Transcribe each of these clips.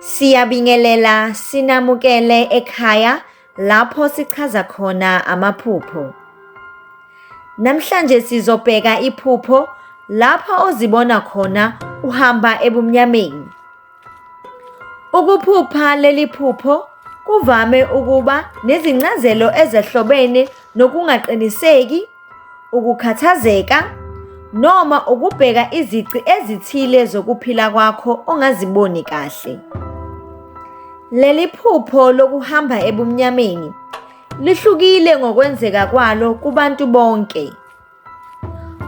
Siyabingelela sinamukele ekhaya lapho sichaza khona amaphupho. Namhlanje sizobheka iphupho lapho ozibona khona uhamba ebumnyameni. Ukuphupha leli phupho kuvame ukuba nezincazelo ezehlobene nokungaqiniseki, ukukhathazeka, noma ukubheka izici ezithile zokuphila kwakho ongaziboni kahle. Leli phupho lokuhamba ebumnyameni lihlukile ngokwenzeka kwalo kubantu bonke.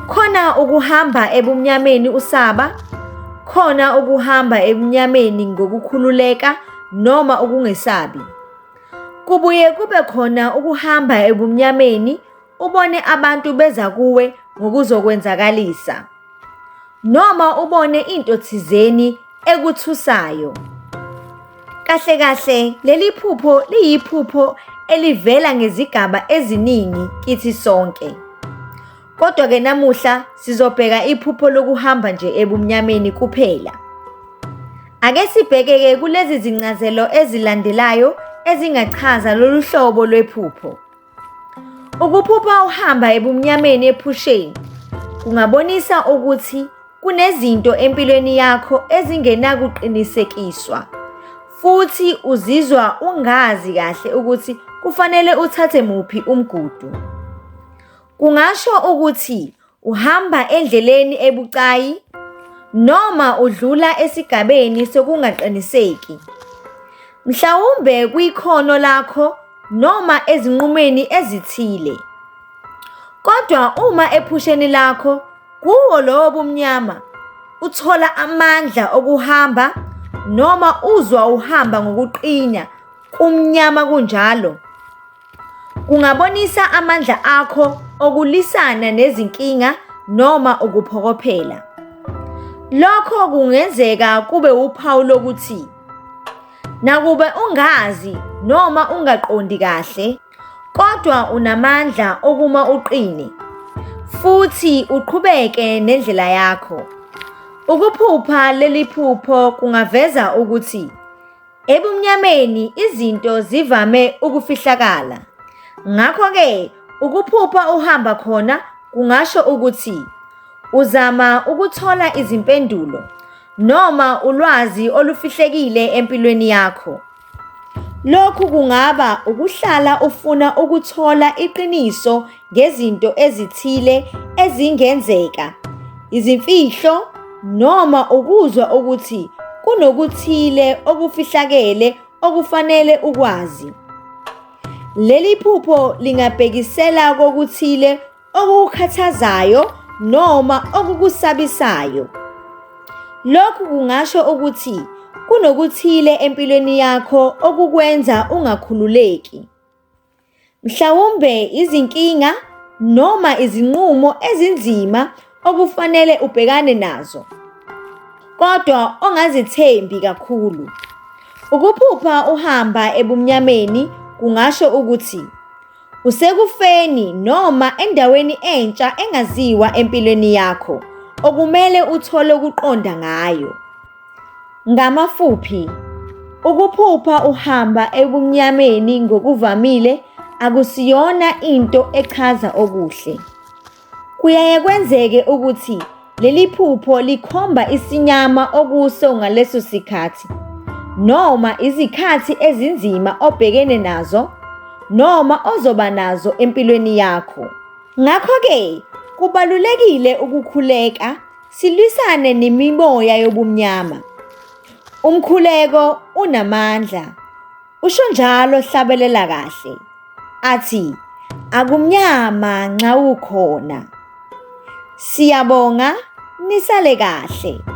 Khona ukuhamba ebumnyameni usaba, khona ukuhamba ebumnyameni ngokukhululeka noma ukungesabi. Kubuye kube khona ukuhamba ebumnyameni ubone abantu beza kuwe ngokuzokwenzakalisa. Noma ubone into thizeni ekuthusayo. Kahle kahle leli phupho liyiphupho elivela ngezigaba eziningi kithi sonke. Kodwa ke namuhla sizobheka iphupho lokuhamba nje ebumnyameni kuphela. Ake sibheke-ke kulezi zincazelo ezilandelayo ezingachaza lolu hlobo lwephupho. Ukuphupha uhamba ebumnyameni ephusheni kungabonisa ukuthi kunezinto empilweni yakho ezingenakuqinisekiswa futhi uzizwa ungazi kahle ukuthi kufanele uthathe muphi umgudu. Kungasho ukuthi uhamba endleleni ebucayi noma udlula esigabeni sokungaqiniseki. Mhlawumbe kwikhono lakho noma ezinqumeni ezithile. Kodwa uma ephusheni lakho kuwo lowo bumnyama uthola amandla okuhamba noma uzwa uhamba ngokuqina kumnyama kunjalo, Kungabonisa amandla akho okulwisana nezinkinga noma ukuphokophela. Lokho kungenzeka kube wuphawu lokuthi nakuba ungazi noma ungaqondi kahle, kodwa unamandla okuma uqine futhi uqhubeke nendlela yakho. Ukuphupha leli phupho kungaveza ukuthi Ebumnyameni izinto zivame ukufihlakala. Ngakho-ke ukuphupha uhamba khona kungasho ukuthi uzama ukuthola izimpendulo noma ulwazi olufihlekile empilweni yakho. Lokhu kungaba ukuhlala ufuna ukuthola iqiniso ngezinto ezithile ezingenzeka, izimfihlo noma ukuzwa ukuthi kunokuthile okufihlakele okufanele ukwazi. Leli phupho lingabhekisela kokuthile okukukhathazayo noma okukusabisayo. Lokhu kungasho ukuthi kunokuthile empilweni yakho okukwenza ungakhululeki. Mhlawumbe izinkinga noma izinqumo ezinzima okufanele ubhekane nazo, kodwa ongazithembi kakhulu. Ukuphupha uhamba ebumnyameni kungasho ukuthi usekufeni noma endaweni entsha engaziwa empilweni yakho okumele uthole ukuqonda ngayo. Ngamafuphi, ukuphupha uhamba ebumnyameni ngokuvamile akusiyona into echaza okuhle. Kuyaye kwenzeke ukuthi leli phupho likhomba isinyama okuso ngaleso sikhathi noma izikhathi ezinzima obhekene nazo noma ozoba nazo empilweni yakho. Ngakho-ke kubalulekile ukukhuleka Silwisane nemimoya yobumnyama. Umkhuleko unamandla. Usho njalo hlabelela kahle. Athi akumnyama nxa ukhona. Siyabonga nisale kahle.